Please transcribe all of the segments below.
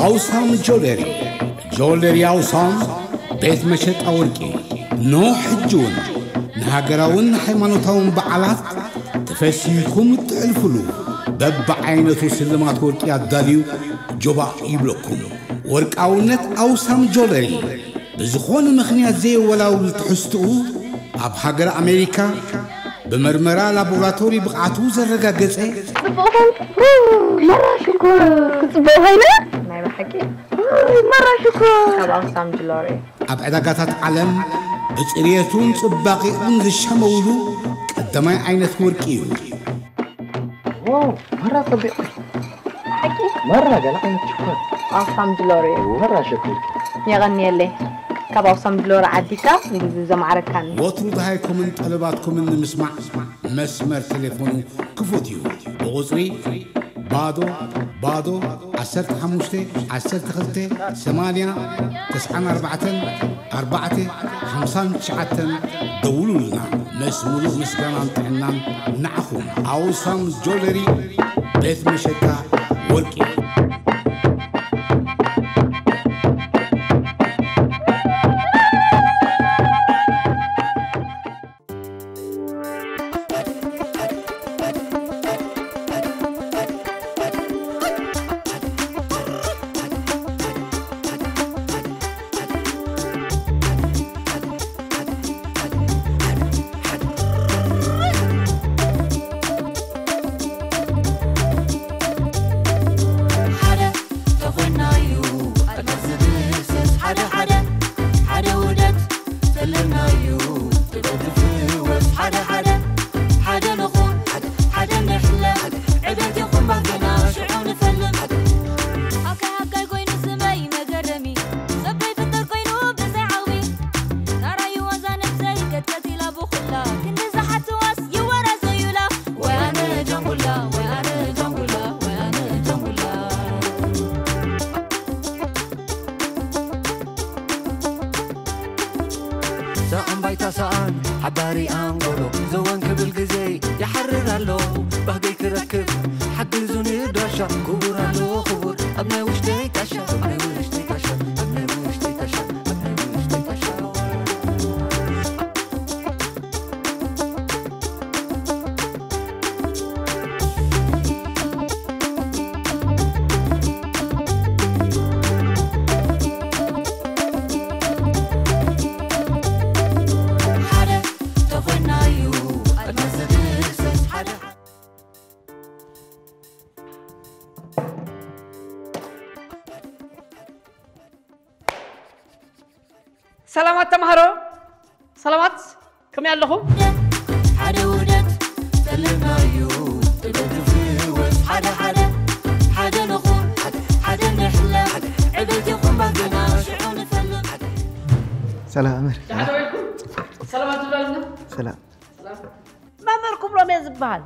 ኣውሳም ጆለሪ፣ ጆለሪ ኣውሳም፣ ቤት መሸጣ ወርቂ። ኖ ሕጂ እውን ንሃገራውን ሃይማኖታውን በዓላት ተፈሲህኩም እትሕልፉሉ በብዓይነቱ ስልማት ወርቂ ኣዳልዩ ጆባእ ይብለኩም። ወርቃውነት ኣውሳም ጆለሪ ብዝኾነ ምኽንያት ዘየወላውል ትሕዝትኡ ኣብ ሃገር ኣሜሪካ ብመርመራ ላቦራቶሪ ብቕዓቱ ዘረጋገጸ ጽቡቕ ኾንክ። መራ ሽኮር። ጽቡቕ ኾይነ። ናይ ብሓቂ። መራ ሽኮር። ካብ ኣውሳም ጅሎሪ። ኣብ ዕዳጋታት ዓለም ብጽርየቱን ጽባቐኡን ዝሸመውሉ ቀዳማይ ዓይነት ወርቂ እዩ። ዋው፣ መራ ጸቢቕ። ሓቂ? መራ ገለ ዓይነት ሽኮር። ኣውሳም ጅሎሪ። መራ ሸኮር። የቐንየለይ። ካብ ኣውሳም ጅሎሪ ዓዲካ ንግዜ ዘማዕረካኒ። ወትሩ ደሃይኩምን ጠለባትኩምን ንምስማዕ መስመር ቴሌፎኑ ክፉት እዩ። ብቑጽሪ ባዶ ባዶ ዓሰርተ ሓሙሽተ ዓሰርተ ክልተ ሰማንያ ተስዓን ኣርባዕተን ኣርባዕተ ሓምሳን ትሽዓተን ደውሉልና። ምስ ሙሉእ ምስጋናን ጥዕናን ንዓኹም። ኣውሳም ጆለሪ፣ ቤት መሸጣ ወርቂ። ሓደ ተኾይናዩ ኣድማስ ዝድህስስ፣ ሓደ ሓደ ሓደ ውደት ተለናዩ ጥበብ ዝፍወስ፣ ሓደ ሓደ ሓደ ንኹን፣ ሓደ ንሕለም፣ ዕቤት ይኹን ባህልና ሽዑ ንፈልም። ሃካይ ሃካይ ኮይኑ ስመይ መገረሚ፣ ሰበይ ፍጥር ኮይኑ ብዘይ ዓቕሚ፣ ናራዩ ዋዛ ነብሰይ ከትከት ኢላ ብኹላ፣ ክንዲ ዝሓትዋስ ይወራዘዩላ። ወይ ኣነ ጃንጉላ፣ ወይ ኣነ ጃንጉላ፣ ወይ ኣነ ጃንጉላ። ሰኣን ባይታ ሰኣን ሓባሪ ኣንጎሎ ዘወን ክብል ግዜ ይሓርር ኣሎ። ባህገይ ክረክብ ሓግዙኒ ዳሻ ክቡር ኣሎ ክቡር ኣብ ናይ ውሽጠይ ጣሻ ኣብ ናይ ውሽጠይ ጣሻ ኣብ ናይ ውሽጠይ ጣሻ ኣብ ናይ ውሽጠይ ጣሻ። ሓደ ተኾይናዩ ኣድማስ ዝድህስስ ሓደ። ሰላማት ተምሃሮ፣ ሰላማት፣ ከመይ ኣለኹም? ሓደ ውደት ተለናዩ ጥበብ ዝፍወስ፣ ሓደ ሓደ ሓደ ንኹን፣ ሓደ ንሕለም፣ ዕቤት ይኹን ባህልና ሽዑ ንፈልም። ሰላም መምህር። ደሓን ውዒልኩም? ሰላማት ትብሉ ኣለና? ሰላም። ሰላም። መምህር ክብሮም እየ ዝበሃል።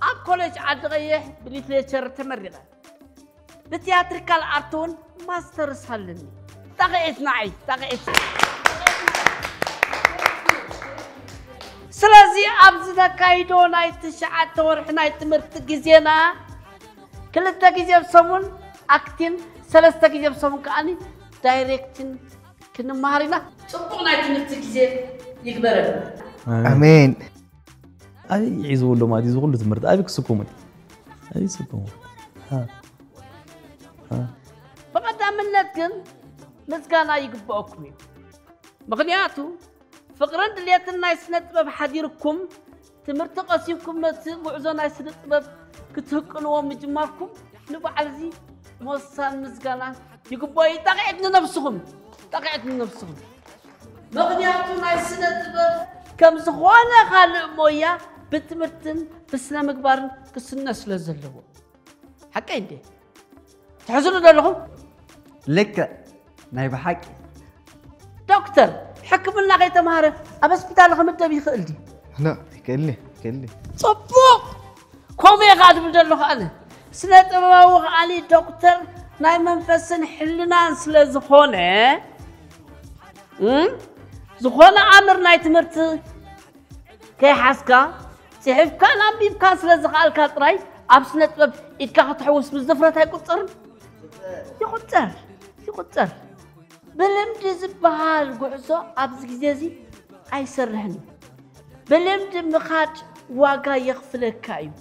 ኣብ ኮሌጅ ዓዲ ቀይሕ ብሊትሬቸር ተመሪቐ። ብቲያትሪካል ኣርት እውን ማስተርስ ኣለኒ። ጣቕዒት ንዓይ፣ ጣቕዒት። ስለዚ ኣብዚ ዘካይዶ ናይ ትሽዓተ ወርሒ ናይ ትምህርቲ ግዜና ክልተ ግዜ ብሰሙን ኣክቲን፣ ሰለስተ ግዜ ብሰሙን ከኣኒ ዳይሬክቲን ክንመሃር ኢና። ጽቡቕ ናይ ትምህርቲ ግዜ ይግበረልና። ኣሜን። ኣበይ ይዒዝዎ ኣሎ ማለት እዩ፣ እዚ ኩሉ ትምህርቲ ኣበይ ክስከሞ እዩ? ኣበይ ክስከሞ? ሃ። ሃ። ብቐዳምነት ግን ምስጋና ይግብኦኩም እዩ። ምኽንያቱ ፍቕርን ድልየትን ናይ ስነ ጥበብ ሓዲርኩም፣ ትምህርቲ ቀሲምኩም፣ ነቲ ጉዕዞ ናይ ስነ ጥበብ ክትህቅንዎ ምጅማርኩም ንበዓል እዚ ሞሳን ምስጋናን ይግብኦ እዩ። ጣቕዒት ንነብስኹም፣ ጣቕዒት ንነብስኹም። ምኽንያቱ ናይ ስነ ጥበብ ከም ዝኾነ ካልእ ሞያ ብትምህርትን ብስነ ምግባርን ክስነ ስለ ዘለዎ። ሓቀይ እንዴ? ትሕዝሉ ዶ ኣለኹም? ልክዕ፣ ናይ ብሓቂ። ዶክተር፣ ሕክምና ከይተምሃረ ኣብ ሆስፒታል ክምደብ ይኽእል ድዩ? ላ፣ ይክእል፣ ይክእል። ጽቡቕ! ከምኡ እየ ከዓ ዝብል ዘለኹ ኣነ። ስነ ጥበባዊ ከዓኒ ዶክተር ናይ መንፈስን ሕልናን ስለ ዝኾነ፣ እም፣ ዝኾነ ኣምር ናይ ትምህርቲ ከይሓዝካ፣ ጽሒፍካን ኣንቢብካን ስለ ዝኸኣልካ ጥራይ ኣብ ስነ ጥበብ ኢድካ ከተሕውስ ምስ ድፍረት ኣይቁጸርን? ይቑጸር፣ ይቑጸር። ብልምዲ ዝበሃል ጉዕዞ ኣብዚ ግዜ እዚ ኣይሰርሕን እዩ። ብልምዲ ምኻድ ዋጋ የኽፍለካ እዩ።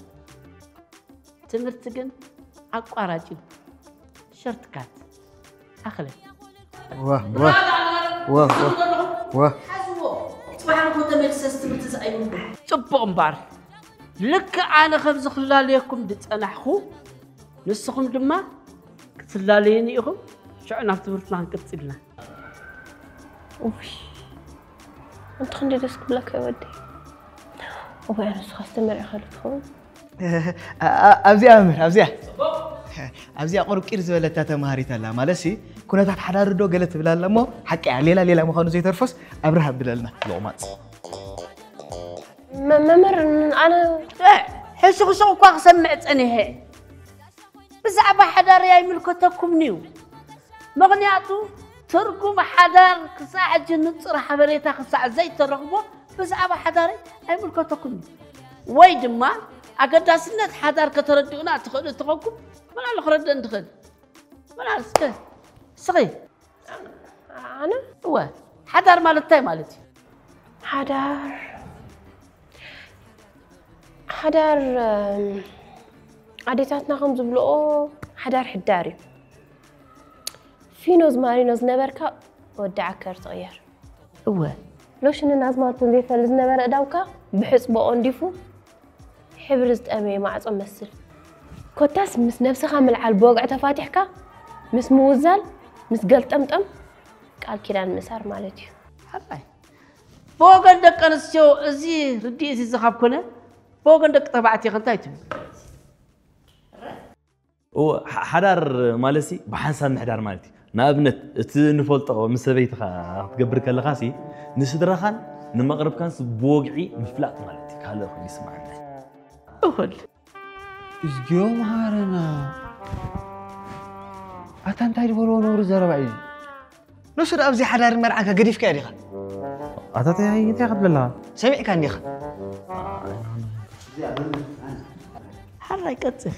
ትምህርቲ ግን ኣቋራጭ እዩ። ሸርትካት። ኣኽለ። ዋ ዋ ዋ ዋ ዋ ሓዝዎ። ጽባሕ ንጎ ተመልሰስ ትምህርቲ ዝኣይምኩም። ጽቡቕ እምበኣር። ልክዕ ኣነ ከምዚ ክላለየኩም ዝጸናሕኩ፣ ንስኹም ድማ ክትላለዩኒ ኢኹም። ሽዑ ናብ ትምህርትና ክንቅጽል ኢና። ውይ፣ ኣንቲ ክንደይ ደስ ክብለካ እዩ ወደይ። እዋይ፣ ኣነስ ኻስ ተመርዒ ኸሉ ትኸውን። ኣብዚኣ መምህር ኣብዚኣ ኣብዚኣ ቁርቂር ዝበለታ ተምሃሪት ኣላ። ማለትሲ ኩነታት ሓዳር ዶ ገለ ትብል ኣላ እሞ፣ ሓቂ እያ፣ ሌላ ሌላ ምዃኑ ዘይተርፎስ ኣብርሃ ኣብለልና። ሎቕማጽ። መ- መምህር፣ ኣነ ሕሹኽሹኽ እኳ ክሰምዕ ጸኒሐ። ብዛዕባ ሓዳር ኣይምልከተኩምን እዩ። ምኽንያቱ ትርጉም ሓዳር ክሳዕ ሕጂ ንጹር ሓበሬታ ክሳዕ ዘይተረኽቦ ብዛዕባ ሓዳር ኣይምልከተኩምን እዩ። ወይ ድማ ኣገዳስነት ሓዳር ከተረድኡና ትኽእሉ እንተኾንኩም፣ መን ኣሎ ክረድእን ትኽእል? መን ኣሎ እስከ? እስኺ። ኣነ እወ፣ ሓዳር ማለት እንታይ ማለት እዩ? ሓዳር ሓዳር እም፣ ኣዴታትና ከም ዝብልኦ ሓዳር ሕዳር እዩ። ፊኖ ዝማሪኖ ዝነበርካ ወዲ ዓከር ትቕየር። እወ፣ ሎሽንን ኣዝማልቶን ዘይፈልጥ ዝነበረ እዳውካ ብሕጽቦ ኦንዲፉ ሕብሪ ዝጠመየ ማዕጾ መስል። ኮታስ ምስ ነብስኻ ምልዓል ብወግዒ ተፋቲሕካ ምስ ምውዛል ምስ ገልጠምጠም ቃል ኪዳን ምእሳር ማለት እዩ። ሓራይ። ብወገን ደቂ ኣንስትዮ እዚ ርድኢት እዚ ካብ ኮነ፣ ብወገን ደቂ ተባዕትዮ ከ እንታይ ትብሉ? እወ፣ ሓ- ሓዳር ማለት ሲ ብሓንሳብ ምሕዳር ማለት እዩ። ንኣብነት እቲ ንፈልጦ ምስ ሰበይትኻ ክትገብር ከለኻ ሲ ንስድራኻን ንመቕርብካን ሲ ብወግዒ ምፍላጥ ማለት እዩ። ካልእ ኮይኑ ይስምዓና። እኹል። እዝግዮ መሃረና። ኣታ እንታይ ዝበልዎ ነውሪ ዘረባ እዩ? ንሱ ዶ ኣብዚ ሓዳርን መርዓንካ ገዲፍካዮ ዲኻ? ኣታ እንታይ እንታይ ክትብለና? ሰሚዕካ እንዲኻ? ሓራይ ቀጽል።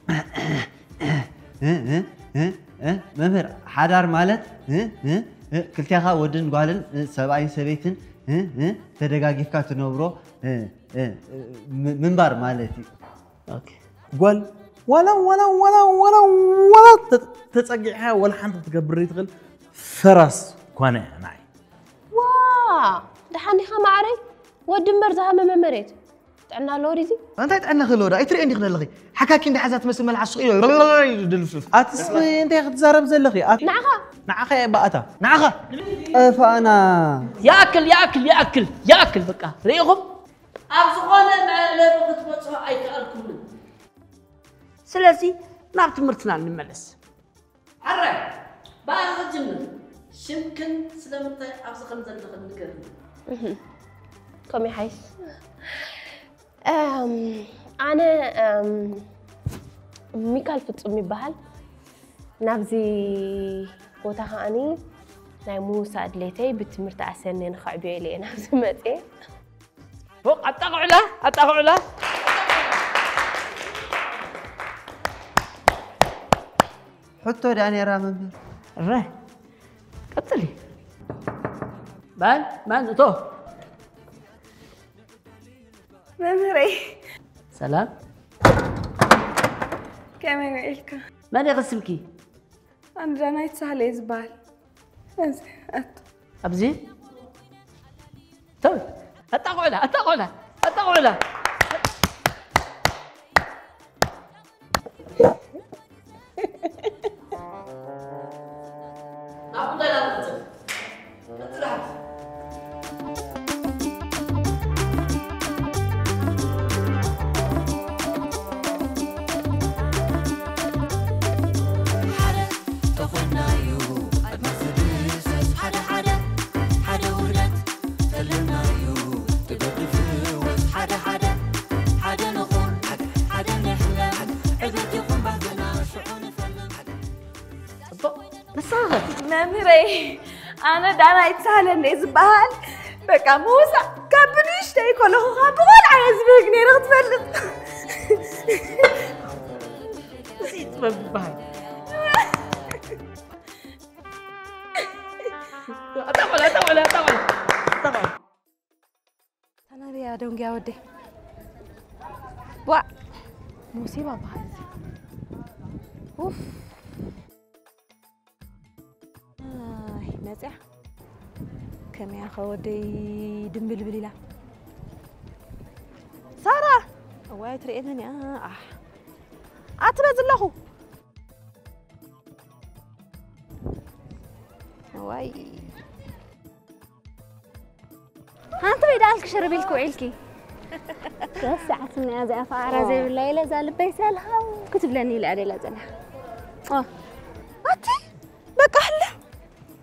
እ፣ እ፣ እ፣ እ፣ መምህር ሓዳር ማለት እ፣ እ፣ እ፣ ክልቴኻ ወድን ጓልን እ፣ ሰብኣይን ሰበይትን እ፣ እ፣ ተደጋጊፍካ ትነብሮ እ፣ እ፣ እ፣ ም- ምንባር ማለት እዩ። ኦኬ። ጓል ዋላ ዋላ ዋላ ዋላ ዋላ ተ- ተጸጊዕካ ዋላ ሓንቲ ክትገብር ዘይትኽእል ፈራስ ኳነ እያ ንዓይ። ዋ፣ ደሓን ዲኻ ማዕረይ? ወዲ እምበር ዝሃመመ መሬት ጥዕና ኣለዎ ዲዚ? እንታይ ጥዕና ክህልዎ ዶ ኣይትርእዮ እንዲኽ ዘለኺ? ሓካኪ እንዳሓዛ ትመስል መልሓስ ስቕ ኢሉ ድልፍልፍ። ኣትስኺ እንታይ ክትዛረብ ዘለኺ? ኣት- ንዓኻ ንዓኻ እየ ባእታ። ንዓኻ ጠፋእና። ይኣክል ይኣክል ይኣክል ይኣክል፣ በቃ ርኢኹም፣ ኣብ ዝኾነ መዕለቢ ክትበጽሑ ኣይከኣልኩምን። ስለዚ ናብ ትምህርትና እንመለስ። ኣረ፣ ብኣኻ ክጅምር። ሽምክን ስለምንታይ ኣብዚ ከም ዘለኽን ንገርኒ። ከምኡ ይሓይሽ። ኣነ ሚካል ፍጹም ይበሃል። ናብዚ ቦታ ከዓኒ ናይ ምውሳእ ድሌተይ ብትምህርቲ ኣሰንየ ንኸዕብዮ ኢለ እየ ናብዚ መፅየ። ፎቕ ኣጣቕዑላ ኣጣቕዑላ። ሕቶ ዳኔራ መምህር። እረ ቀጽሊ። በል መን እቶ? መምህረይ ሰላም። ከመይ ውዒልካ? መን ኢኺ ስምኪ? ኣነ ዳናይት ሳህለ እየ ዝበሃል። እዚ ኣቶ ኣብዚ ተው። ኣጣቕዑላ ኣጣቕዑላ ኣጣቕዑላ። መምህረይ ኣነ ዳና ይትሳሃለኒ ዝበሃል። በቃ ምውሳእ ካብ ብንእሽተይ ከለኹ ካብ ብቆልዓ እየ ዝብህግ ነይረ ክትፈልጥ። እዚ ጥበብ ይበሃል። ኣታ ቆልዓ፣ ኣታ ቆልዓ፣ ኣታ ቆልዓ፣ ኣታ ቆልዓ። ተናብያ ደንጉያ ወደይ። ዋእ፣ ሙሲባ በሃል እዚ። ኡፍ። ኣይ፣ መጽያ። ከመይ ኢኻ ወደይ ድምብልብል ኢላ። ሳራ! እዋይ፣ ትርእየንን እያ። ኣሕ። ኣትበዝ ኣለኹ። እዋይ። ሓንቲ ወይ ደኣ ኣልክሸርብ ኢልኪ ውዒልኪ? ረሳዕትኒ እያ እዚኣ፣ ፋራ ዘይብላ ኢለ እዛ ልበይ ሰልሃው ክትብለኒ ኢለ እያ ደላ ጸኒሓ። ኦ። ኣቲ በቃ ህለ።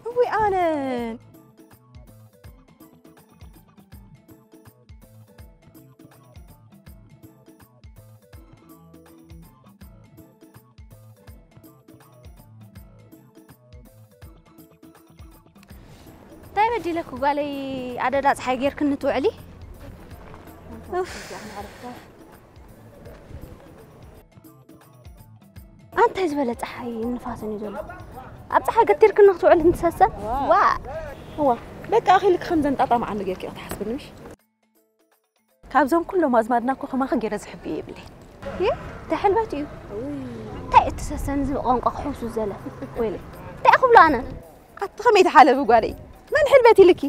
እውይ ኣነ። እንታይ በዲለኪ ጓለይ፣ ኣደዳ ፀሓይ ጌርክኒ ትውዕሊ? ኡፍ። ኣንታይ ዝበለ ፀሓይ ንፋስን እዩ ዘሎ። ኣብ ፀሓይ ገቲርክኒ ክትውዕል እንትሰሰን? ዋ። ዋ። እዋ። በቃ ኣኺልክ ከም ዘንጣጣ መዓንዱ ጌርኪ ኢኺ ትሓስብኒ ምሽ? ካብዞም ኩሎም ኣዝማድና እኮ ከማኺ ገይረ ዝሕብዮ የብለይ። ይ? እንታይ ሕልበት እዩ? እንታይ እትሰሰን ዝብ ቋንቋ ክሕውሱ ዘለ? ወይለ። እንታይ ክብሎ ኣነ? ኣቲ ከመይ ትሓለቢ ጓለይ? መን ሕልበት ኢልኪ?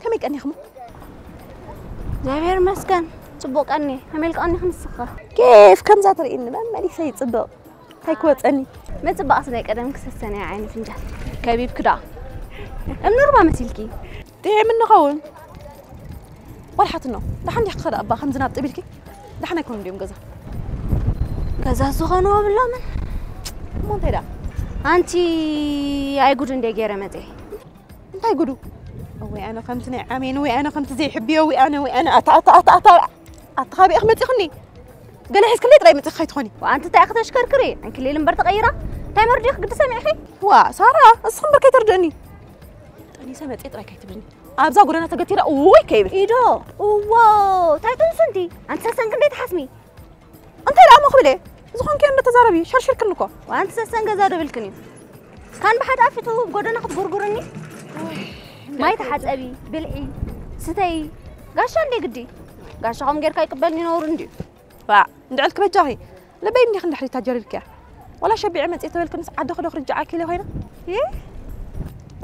ከመይ ቀኒኽሞ? እግዚኣብሔር ይመስገን። ጽቡቕ ቀኒ። ከመይ ኢልካ ቀኒኺ ንስኻ? ኬፍ ከምዛ ትርእይኒ መመሊሰ ይጽብቕ። እንታይ ክወጸኒ? መጽባቕቲ ናይ ቀደም ክሰሰን እያ ዓይኒ ፍንጃል። ከቢብኪ ደኣ። እምኒ ሩባ መሲልኪ። ጥዒም እንኸውን። ቆልሓትኖ፣ ደሓን ዲኻ ክኸዳ እባ ከም ዝናብ ጥቢልኪ? ደሓን ኣይኮኑን ድዮም ገዛ? ገዛ ዝኾኑ ኣብሎምን። እሞ እንታይ ደኣ? ኣንቲ ኣይ ጉድ እንደ ገይረ መጽኤ። እንታይ ጉዱ? ወይ ኣነ ከምቲ ናይ ዓሜን፣ ወይ ኣነ ከምቲ ዘይሕብዮ፣ ወይ ኣነ፣ ወይ ኣነ፣ ኣታ፣ ኣታ፣ ኣታ፣ ኣታ፣ ኣታ፣ ካበይ ኢኺ መጺኽኒ? ገለ ሒዝክለይ ጥራይ መጺኺ ከይትኾኒ። ኣንቲ እንታይ ኢኺ ተሽከርክሪ? ዕንክሊል እምበር ተቐይራ? እንታይ መርድእኺ ግዲ ሰሚዕኺ? ዋ፣ ሳራ፣ እስኺ እምበር ከይተርድእኒ። ጠኒሰ መጺኤ ጥራይ ከይትብልኒ። ኣብዛ ጎደና ተገቲረ እውይ ከይብል። ኢዶ፣ እዎ፣ እንታይ ትንሱ እንቲ? ኣንቲ ሰሰን ክንደይ ትሓስሚ? እንታይ ደኣ እሞ ክብል እየ? ዝኾንክዮ እንዶ ተዛረቢ፣ ሸርሺርክኒ እኮ። ኣንቲ ሰሰን ገዛ ዶ ብልክን እዩ? ካን ብሓደ ኣፊቱ ጎደና ክትጉርጉርኒ? ማይ ተሓጸቢ፣ ብልዒ፣ ስተይ። ጋሻ እንዴ ግዲ? ጋሻ ከም ጌርካ ይቅበልኒ ነውሩ እንድዩ። ፋዕ፣ እንድዕልኪ በጃኺ። ልበይ እንዲኺ እንድሕሪት ኣጀሪርክያ። ዋላ ሸቢዐ መጽኤ ተበልክንስ ዓዲ ክዶ ክርጅዓኪ ኢለ ኮይነ? ይ?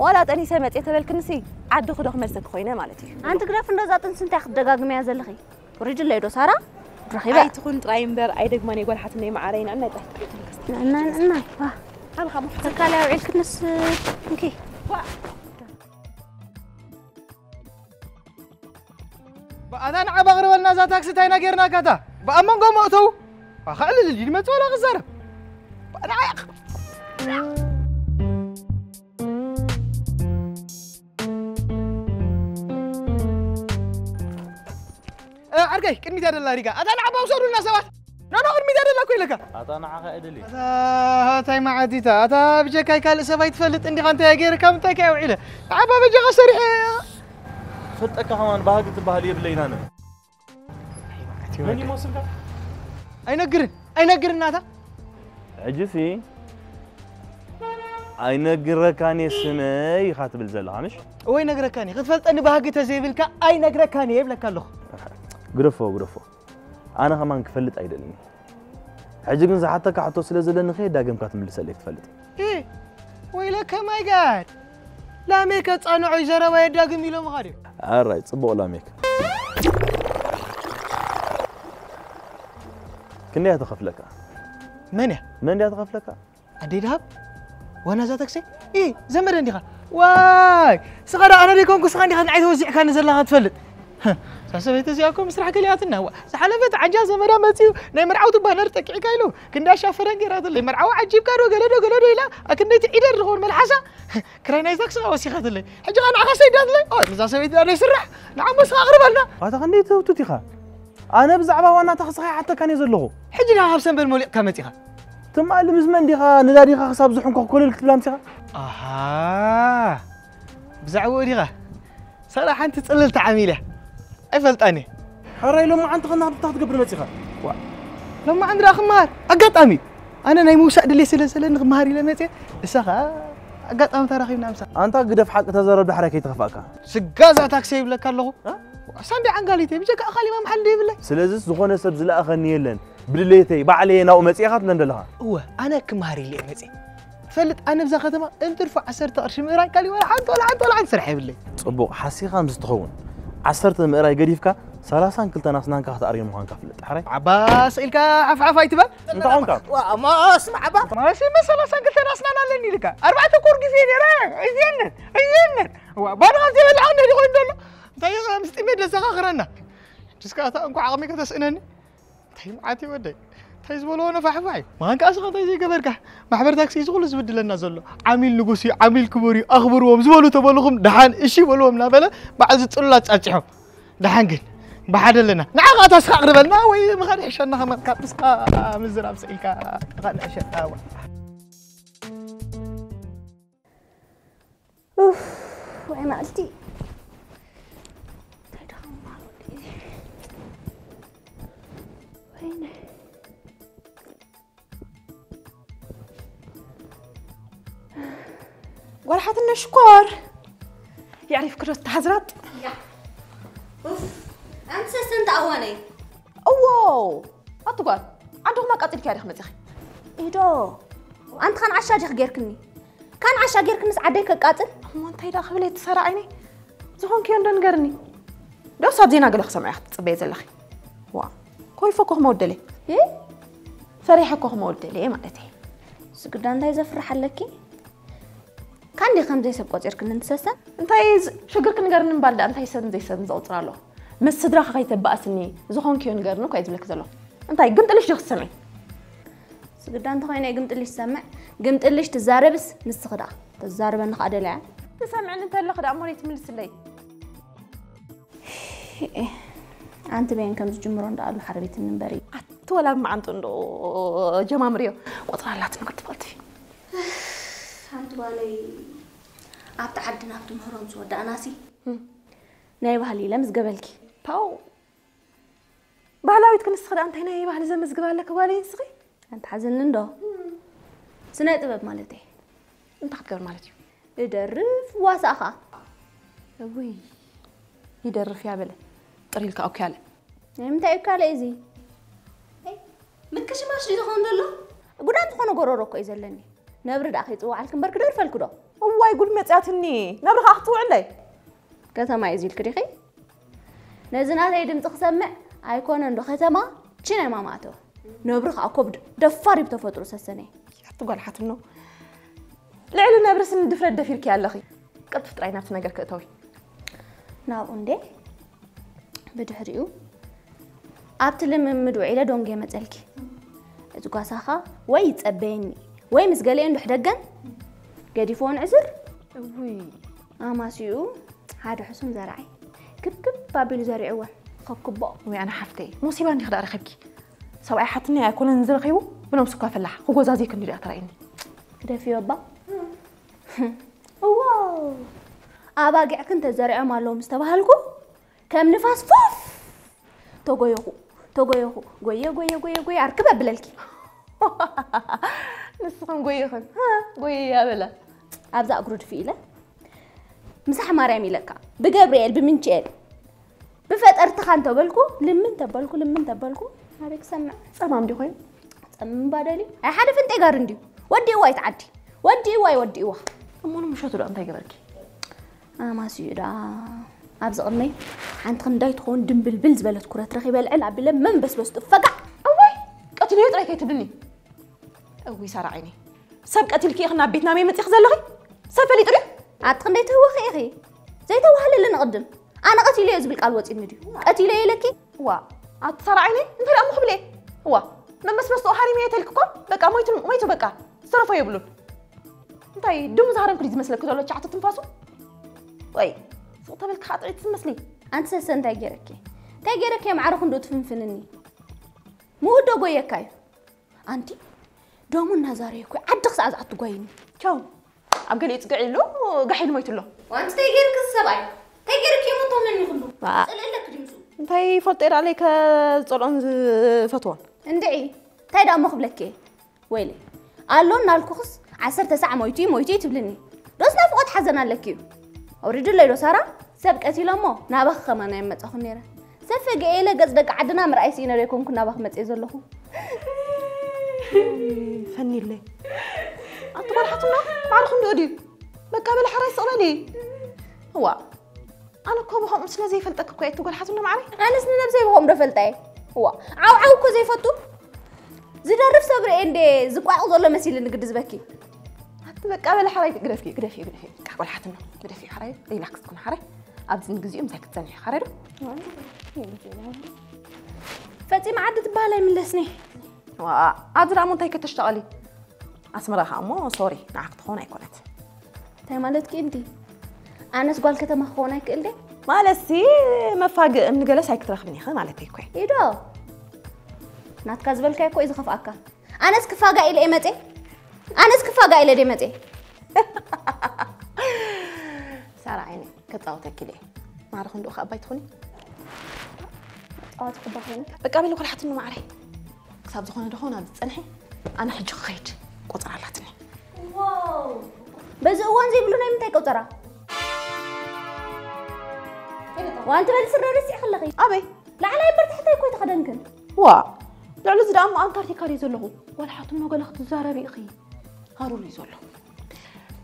ዋላ ጠኒሰ መጽኤ ተበልክንሲ ዓዲ ክዶ ክመልሰኪ ኮይነ ማለት እዩ። ኣንቲ ግደፍ፣ እንደዛ ጥንሲ እንታይ ክትደጋግምያ ዘለኺ? ሪድለይ ዶ ሳራ? ረኺበ። ኣይትኹን ጥራይ እምበር ኣይደግማን እየ ጓል ሓትነይ መዓረይ፣ ንዕናይ ጥራሕ ጥራሕ ትንከስ። ንዕና፣ ንዕና። ዋ። ሃልኻ ሙሕ። ተካል ኣውዒልክንስ እንኪ። ዋ። ብኣታ ንዓባ ኣቕርበልና እዛ ታክሲ እንታይ ኢና ጌርናካ እታ? ብኣብ መንጎ መእተው። ኣኸዕልል ኢሉ ይመጽእ ዋላ ክዛረብ። ብኣና እ፣ ዓርከይ፣ ቅድሚት እያ ደላ ሪጋ። ኣታ ንዓባ ውሰዱልና ሰባት። ኖ፣ ኖ፣ ቅድሚት እያ ደላ እኮ ኢለካ። ኣታ ንዓኻ እድሊ። ኣታ፣ እንታይ መዓት እታ? ኣታ ብጀካይ ካልእ ሰብ ኣይትፈልጥ እንዲኻ፣ እንታይ እየ ገይርካ፣ ምንታይ ከ እየ ውዒለ? ንዓባ በጃኻ ሰሪሐ። ፈልጠካ ከማን ባህጊ ትበሃል የብለይን ኣነ። መን ይመስልካ? ኣይነግርን፣ ኣይነግርን ናታ። ሕጂሲ ኣይነግረካን እየ ስመይ ኢኻ ትብል ዘለኻ፣ ምሽ? እወ፣ ኣይነግረካን እየ። ክትፈልጠኒ ባህጊ ተዘይብልካ ኣይነግረካን እየ ይብለካ ኣለኹ። ግደፎ፣ ግደፎ። ኣነ ከማን ክፈልጥ ኣይደልን እየ። ሕጂ ግን ዝሓተካ ሕቶ ስለ ዘለኒ ከየዳገምካ ትምልሰለይ ክትፈልጥ። እ፣ ወይለከ ማይ ጋድ። ላሜክ ኣጻንዖይ ዘረባ የዳግም ኢሎምኻ ድዮም? ኣራይ፣ ጽቡቕ ላሜክ። ክንደይ እያ ትኸፍለካ? መን እያ? መን ድያ ትኸፍለካ? ኣደይ ደሃብ? ዋና እዛ ታክሲ? ኢ፣ ዘመደ እንዲኻ? ዋይ! ስኻ ደኣ ኣነ ደይኮንኩ፣ ስኻ እንዲኻ ንዓይ ተወዚዕካኒ ዘለኻ ትፈልጥ። እዛ ሰበይቲ እዚኣ እኮ ምስራሕ ከሊኣትና። ዋ፣ ዝሓለፈት ዓንጃ ዘመዳ መጺኡ ናይ መርዓውቲ ባነር ጠቂዕካ ኢሉ ክንዲ ኣሻፈረን ገይራትለይ። መርዓዊ ዓጂብካ ዶ ገለ ዶ ገለ ዶ ኢላ፣ ኣክንደይቲ ዒደር ዝኸውን መልሓሳ ክራይ ናይ ታክሲ ወሲኻትለይ። ሕጂ ኸኣ ንዓኻ ሰይዳትለይ። ኦ፣ ንዛ ሰበይቲ ደኣ ዘይስራሕ። ንዓ እሞ ስኻ ኣቕርበልና። ኣታ ክንደይ ትህውትት ኢኻ? ኣነ ብዛዕባ ዋና ታክሲ ከይሓተካን እየ ዘለኹ። ሕጂ ደኣ ካብ ሰንበል መሊቕካ መጺኻ። ትማሊ ምስ መን ዲኻ ነዳዲኻ ክሳብ ዝሕንኮ ኮለል ክትብል ኣምሲኻ? ኣሃ፣ ብዛዕባኡ ዲኻ? ሳላ ሓንቲ ጽልል ተዓሚለ። ኣይፈልጣን እየ። ሕራይ ሎማዓንቲ ከና እንታይ ክትገብር መጺኻ? ዋ፣ ሎማዓንቲ ደኣ ክመሃር ኣጋጣሚ እዩ። ኣነ ናይ ምውሳእ ድሌት ስለ ዘለኒ ክመሃር ኢለ መጽየ። እሳ ኸኣ ኣጋጣሚ ተራኺብና ምሳ። ኣንታ ግደፍ ሓቂ ተዛረብ ዳሕራይ ከይተኸፋእካ። ስጋ እዛ ታክሲ ይብለካ ኣለኹ። ሳንዲ ዓንጋሊተይ ብጀካ ኣኻሊ መምሓል ዶ ይብለይ። ስለዚስ ዝኾነ ሰብ ዝለኣኸኒ የለን። ብድሌተይ ባዕለየ ናብኡ መፅእኻ ትብለን ዘለኻ። እወ ኣነ ክመሃር ኢለ እየ መፅእ። ትፈልጥ ኣነ ብዛ ከተማ እንትርፎ ዓሰርተ ቅርሺ ምእራይ ካሊእ ወላ ሓንቲ ወላ ሓንቲ ወላ ሓንቲ ስራሕ የብለይ። ፅቡቕ ሓሲኻ ምስ ትኸውን ዓሰርተ ምእራይ ገዲፍካ ሰላሳን ክልተን ኣስናንካ ክትኣርዮ ምዃንካ ፍለጥ። ሕራይ ዓባስ ኢልካ ሓፍሓፍ ኣይትበል። እንታይ ኾንካ? ዋ፣ ማስ ማዕባ። ማሲ መሰላ ሰንክልተን ኣስናን ኣለኒ ኢልካ። ኣርባዕተ ኮር ግዜ ነይረ። እዚየንን፣ እዚየንን። ዋ፣ ባዶ ኻብ ዘይበልዓ ነዲ ኮይኑ ዘሎ። እንታይ ኢኻ ምስ ጢሜ ደዘኻኽረና? ድስካ እታ እንኳዕ ዓቕሚ ከተስእነኒ። እንታይ መዓት እዩ ወደይ? እንታይ ዝበልዎ ነፋሕፋሕ እዩ? መኻን ከኣ ስኻ እንታይ ዘይገበርካ? ማሕበር ታክሲ እዩ ዝኹሉ ዝብድለና ዘሎ። ዓሚል ንጉስ እዩ፣ ዓሚል ክቡር እዩ፣ ኣኽብርዎም ዝበሉ ተበልኹም ደሓን እሺ በልዎም እናበለ በዓል ዝጽሉላት ጻጭሖም። ደሓን ግን ብሓደ ኣለና። ንዓ ኸኣ ታስኻ ኣቕርበልና ወይ ምኻድ ይሕሸና ከማን ካብ ንስኻ ምዝራብ ስኢልካ ንኻ ንሕሸና እዋ። ኡፍ ወይ መዓልቲ እንታይ ደኸም ማሩ ወይነ ጓል ሓትነ ሽኮር የዕሪፍ ክዶ ተሓዝራጥ ኣንቲ ሰሰንተ ኣዋነይ እዎ ኣቲ ጓል ዓድኹም ኣቃፂልክያ ዲኽ መፂኺ ኢዶ ኣንቲ ኻን ዓሻ ዲኽ ጌርክኒ ካን ዓሻ ጌርክንስ ዓደይ ከቃፅል እሞ እንታይ ደኣ ክብል እቲ ሰራዓይኒ ዝኾንክዮ እንዶ ንገርኒ ዶስ ኣብ ዜና ገለ ክሰምዐ ክትፅበየ ዘለኺ ዋ ኮይፎ ኮኽመ ወደለ ፈሪሐ ኮኽመ ወደለ ማለት እዩ ስግዳ እንታይ ዘፍርሕ ኣለኪ ካንዲ ከም ዘይሰብ ቆፂርክኒ እንትሰሰ እንታይ ሽግርክ ንገርኒ እምባል ደኣ እንታይ ሰብን ዘይሰብን ዘቑፅር ኣሎ ምስ ስድራኻ ከይተባእስኒ ዝኾንክዮ ንገርኒ እኳ እዩ ዝብለክ ዘሎ እንታይ ግምጥልሽ ዲኺ ትሰምዒ ስግዳ እንተኾይነ ግምጥልሽ ትሰምዕ ግምጥልሽ ትዛረብስ ንስኺ ደኣ ተዛርበኒ ከዓ ደልያ ትሰምዕኒ እንተለኺ ደኣ እሞ ነይትምልስለይ ኣንቲ በየን ከም ዝጅምሮ እንዳ ኣሉ ሓረቤትኒ እምበሪ ኣቲ ወላ ብመዓንጡ እንዶ ጀማምርዮ ቆፅራ ኣላት ነገር ትፈልቲ ኣንቲ ጓለይ ኣብቲ ዓድና ኣብቲ ምህሮም ዝወዳእናሲ ናይ ባህሊ ኢለ ምስ ገበልኪ ፓው ባህላዊት ክንስኺ ደኣ እንታይ ናይ ባህሊ ዘመዝግብ ኣለኪ ጓለይ ንስኺ ኣንቲ ሓዝኒ እንዶ ስነ ጥበብ ማለት እየ እንታይ ክትገብር ማለት እዩ እደርፍ ዋሳእ ኸኣ እውይ ይደርፍ እያ በለ ጥር ኢልካ ኦኬ ኣለ ናይ ምንታይ እዩ ካልእ እዚ ምክሽማሽ ድዩ ዝኾን ዘሎ ጉዳም ዝኾነ ጎረሮ እኮ እዩ ዘለኒ ነብሪ ደኣ ከይፅውዓልኪ እምበር ክደርፈልኪ ዶ እዋይ ጉድ መፅያትኒ ነብሪ ከዓ ክትፅውዕለይ ከተማ እዩ ዝልኪ ዲኺ ነዚ ናተይ ድምፂ ክሰምዕ ኣይኮነን ዶ ከተማ ቺ ናይ ማማ ኣተወ ነብሪ ከዓ ኮብድ ደፋር እዩ ብተፈጥሮ ሰሰነ ኣቲ ጓል ሓትኖ ልዕሊ ነብሪ ስኒ ድፍረት ደፊርኪ ኣለኺ ቅልጥፍ ጥራይ ናብቲ ነገር ክእተዊ ናብኡ እንዴ ብድሕሪኡ ኣብቲ ልምምድ ውዒለ ዶንጌ መፀልኪ እቲ ጓሳኻ ወይ ይፀበየኒ ወይ ምስ ገሊአን ዱሕደገን ገዲፍዎ ንዕዝር እውይ ኣማስይኡ ሓደ ሕሱም ዘርዓይ ክብክብ ኣቢሉ ዘሪዕወን ኸክቦ ወይ ኣነ ሓፍተይ ሞሲባ እንዲኺ ደኣ ረኺብኪ ሰብኣይ ሓትኒ ኣይኮነን ዝረኺቡ ብነብሱ እኳ ፈላሕ ክጎዛዝየኪ እንዲ ደኣ ተራእየኒ ግደፍዮ እባ እዋ ኣባጊዕክን ተዘሪዖም ኣለዉ ምስ ተባሃልኩ ከም ንፋስ ፉፍ ተጎየኹ ተጎየኹ ጎየ ጎየ ጎየ ጎየ ኣርክብ ኣብለልኪ ንስኽን ጎይኽን ጎየ ያበላ ኣብዛ እግሩ ድፊ ኢለ ምሳሕ ማርያም ኢለካ ብገብርኤል ብምንችኤል ብፈጠርትኻ እንተበልኩ ልምን ተበልኩ ልምን ተበልኩ ኣበይ ክሰምዕ ጸማም ዲ ኮይኑ ጸምም ባደሊ ኣይ ሓደ ፍንጤ ጋር እንዲዩ ወዲእዋ ይትዓዲ ወዲእዋ ይወዲእዋ እሞ ንምሸቱ ዶ እንታይ ገበርኪ ኣማስዩ ዳ ኣብዚ ቅድመይ ሓንቲ ክንዳይ ትኸውን ድምብልብል ዝበለት ኩረት ረኺበ ልዕል ኣቢለ መንበስበስ ጥፈጋ እዋይ ቀትልዮ ጥራይ ከይትብልኒ እዊ ሳራ ዓይነይ ሰብ ቀቲልኪ ኢኺ ናብ ቤትና መይ መፂኺ ዘለኺ ሰብ ፈሊጡ ድዩ ኣቲ ክንደይ ትህወኺ ኢኺ ዘይተዋህለለኒ ቅድም ኣነ ቀቲለዮ ዝብል ቃል ወፂኒ ድዩ ቀቲለዮ ኢለኪ ዋ ኣቲ ሳራ ዓይነይ እንታይ ደኣ ምኽብለ ዋ መመስበስቶ ሃሪመዮ ተልኪ እኮ በቃ ሞይቱ ሞይቱ በቃ ዝተረፎ የብሉን እንታይ ድሙ ዝሃረምኩ ድዩ ዝመስለኪ ዘሎ ቻዕቲ ትንፋሱ ወይ ስቕ ተበልኪ ከዓ ጥሪት ትመስሊ ኣንቲ ሰሰ እንታይ ገይረኪ እንታይ ገይረኪ ማዕረ ክንዶ ትፍንፍንኒ ምውዶ ጎየካ እዩ ኣንቲ ዶሙ እናዛረየኩ ዓዲ ክሳዕ ዝኣቱ ጓይኒ ቻው ኣብ ገሊኡ ፅግዕ ኢሉ ጋሕ ኢሉ ሞይቱ ኣሎ ዋንቲ እንታይ ገይርክ ሰብኣይ እንታይ ገይርክ የመቶምኒ ኩሉ ፅልእለክ ድምፁ እንታይ ይፈልጦ ይረኣለይ ከፀልኦን ዝፈትዎን እንድዒ እንታይ ደኣ እሞ ክብለኪ ወይለ ኣሎ እናልኩኽስ ዓሰርተ ሳዕ ሞይቱ እዩ ሞይቱ እዩ ትብልኒ ዶስ ናፍቖት ሓዘን ኣለኪ እዩ? ኣውሪድለይ ዶ ሳራ? ሰብ ቀቲለ እሞ ናባኺ ከማን ኣይመጻኹን ነይረ። ሰብ ፈጊኤ ኢለ ገጽ ደቂ ዓድና ምርኣይ ስኢነ ዶ ኣይኮንኩ ናባኺ መጽየ ዘለኹ? ፈኒለይ ኣቲ ጓል ሓትና ማዕርኹም ዶ ድዩ? በቃ በለ ሓራይ ስቕለሊ። እዋ ኣነ እኮ ብኸምኡ ስለ ዘይፈልጠክ እኮ እየ እቲ ጓል ሓትና ማዕረይ። ኣነስ ንነብሰይ ብኸምኡ ዶ ፈልጣ እየ? እዋ ዓው ዓው እኮ ዘይፈቱ ዝደርፍ ሰብ ርኤ እንዴ ዝቋቕ ዘሎ መሲልኒ ግዲ ዝበኪ። ኣቲ በቃ በለ ሓራይ ግደፊ ግደፊ ግደፊ በቃ ጓል ሓትና ግደፊ ሓራይ ሪላክስ ኩን ሓራይ ኣብዚ ንግዚኡ ምሳይ ክትጸንሒ ሓራይ ዶ ፈጺመ ዓዲ ትበሃል ኣይምለስኒ። ዋ ኣብዚ ደኣ እንታይ ከተሽተቐሊ ኣስመራ ከኣ እሞ ሶሪ ንዓክ ትኾን ኣይኮነት። እንታይ ማለትኪ እንቲ ኣነስ ጓል ከተማ ክኸውን ኣይክእል ደ ማለትሲ መፋግእ እምኒ ገለስ ኣይክትረኽብን ኢኺ ማለተይ እኮ እዩ። ኢዶ ናትካ ዝበልካይ እኮ እዩ ዝኸፍኣካ። ኣነስ ክፋጋ ኢለ እየ መጼ ኣነስ ክፋጋ ኢለ ደ መጼ ሳራ ዓይነ ከጻወተኪ ኢለ ማዕረ ክንድኡ ከኣባይ ትኹኒ ጣዋት ክባኸነ በቃ በለ ኮልሓትኒ ማዕረ ክሳብ ዝኾነ ደኾን ኣብ ዝጸንሐ ኣነ ሕጂ ክኸይድ ቆጸራ ኣላትኒ በዚ እዋን ዘይብሉ ናይ ምንታይ ቆጸራ ዋንቲ በሊ ስረ ረሲዕ ከለኺ ኣበይ ላዕላይ እምበር ታሕታይ እኮ ኣይተኸደንክን ዋ ልዕሊ እዚ ደኣ እሞ ኣንታርቲካ ድዩ ዘለኹ ዋላ ሓትኖ ገለ ክትዛረቢ ኢኺ ሃሩር እዩ ዘሎ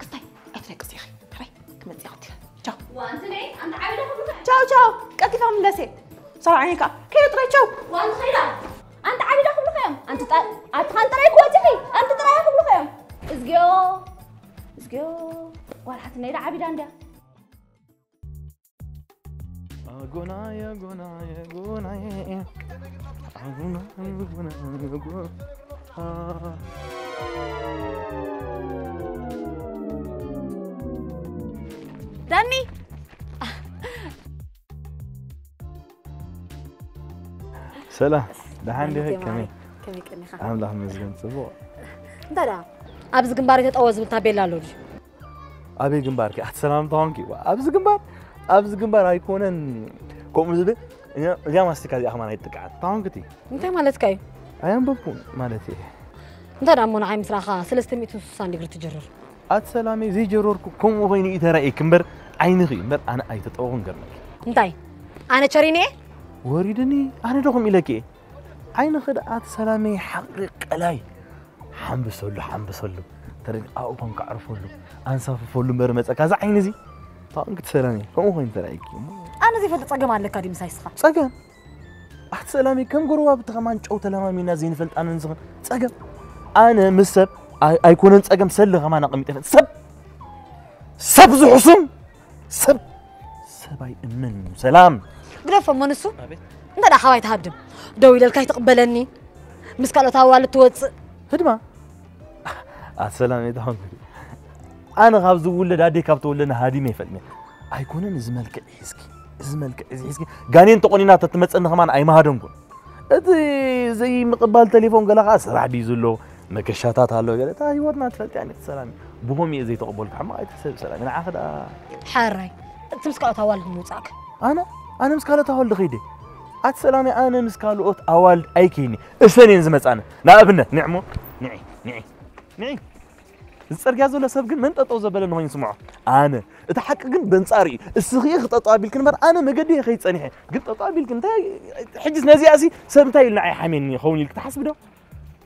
ክስታይ ኣይትደቅስ ኢኺ ሕራይ ክመፅእ ይኽእል ቻው ዋንቲ ነይ ኣንቲ ዓብዳ ክብሉኻ ቻው ቻው ቀልጢፋ ምለሴ ሰብዓ ዓይኒ ከዓ ከይደ ጥራይ ቻው ዋንቲ ኸይዳ ኣንቲ ዓብዳ ክብሉኻ እዮም ኣንቲ ኣትኻን ጥራይ ክወፅኺ ኣንቲ ጥራይ ክብሉኻ እዮም እዝግዮ እዝግዮ ጓል ሓትነይ ዳ ዓቢዳ እንድያ ጎናየ ጎናየ ጎናየ ጎናየ ጎናየ ጎ- ዳኒ ሰላም ደሓን ዲኺ ከመይ ከመይ ቀኒኻ ኣምላኽ ይመስገን ጽቡቕ እንታይ ደኣ ኣብዚ ግንባር ተጠወ ዝብል ታቤላ ኣሎ ድዩ ኣበይ ግንባር ከ ኣቲ ሰላም ተኾንኪ ኣብዚ ግንባር ኣብዚ ግንባር ኣይኮነን ከምኡ ዝብል እዚኣ ማስቲካ እዚኣ ከማን ኣይትጥቅዓት ተኾንክቲ እንታይ ማለትካ እዩ ኣየንበብኩን ማለት እየ እንታይ ደኣ እሞ ንዓይ ምስ ረኣኻ ሰለስተ ሚእትን ስሳን ዲግሪ ትጅርር ኣቲ ሰላመይ ዘይጀረርኩ ከምኡ ኮይኑ እዩ ተራእየኪ እምበር ዓይንኺ እምበር ኣነ ኣይተጠወኹን ገርመኪ እንታይ ኣነ ቸሪነ እየ ወሪድኒ ኣነ ዶ ከምኡ ኢለኪ እየ ዓይንኺ ደኣ ኣቲ ሰላመይ ሓቕቂ ቀላይ ሓምብሰሉ ሓምብሰሉ ተረዲኣኡ ኮንካ ዕርፈሉ ኣንሳፍፈሉ እምበር መፀካ እዚ ዓይኒ እዚ ታንክቲ ሰላመይ ከምኡ ኮይኑ ተራእየኪ እሞ ኣነ ዘይፈልጥ ፀገም ኣለካ ድዩ ምሳይ ስኻ ፀገም ኣቲ ሰላመይ ከም ጎረባብቲ ከማን ጨው ተለማሚና ዘይንፈልጥ ኣነ ንስኽን ጸገም ኣነ ምስ ሰብ ኣይ- ኣይኮነን ጸገም ሰለ ከማን ኣቐሚጠ ይፈልጥ ሰብ ሰብ ዝሕሱም ሰብ ሰብ ኣይእምን ሰላም ግደፎ እሞ ንሱ እንተ ደኣ ሓዋይ ትሃድም ደው ኢለልካ ኣይትቕበለኒ ምስ ካልኦት ኣዋልድ ትወፅእ ህድማ ኣሰላም የጣኹም ኣነ ካብ ዝውለድ ኣደይ ካብ ተወለድና ሃዲመ ይፈልጥኒ ኣይኮነን እዚ መልክዕ ሒዝኪ እዚ መልክዕ እዚ ሒዝኪ ጋኔን ተቆኒና ተትመፀኒ ከማን ኣይመሃደንኩን እቲ ዘይምቕባል ተሌፎን ገለ ከዓ ስራሕ ድዩ ዘሎ መገሻታት ኣሎ ገለ እታ ህይወትና ትፈልጥያ ኔት ሰላም ብሆም እየ ዘይተቐበልኩ ሕማቕ ኣይትሕሰብ ሰላም ንዓኺ ደኣ ሓራይ እቲ ምስ ካልኦት ኣዋልድ ምውፃእካ ኣነ ኣነ ምስ ካልኦት ኣዋልድ ኸይደ ኣቲ ሰላመይ ኣነ ምስ ካልኦት ኣዋልድ ኣይከይኒ እሰን እየን ዝመፃኒ ንኣብነት ንዕሞ ንዒ ንዒ ንዒ እዚ ፀርግያ ዘሎ ሰብ ግን መን ጠጠው ዘበለ ንኾይኑ ስምዖ ኣነ እቲ ሓቂ ግን በንፃር እዩ እስኺ ክጠጠው ኣቢልክ እምበር ኣነ መገዲ እየ ከይድ ፀኒሐ ግን ጠጠው ኣቢልክ እንታይ ሕጅስ ነዚኣ ሲ ሰብ እንታይ ኢሉ ንዓይ ሓሜኒ ይኸውን ኢልክ ትሓስብ ዶ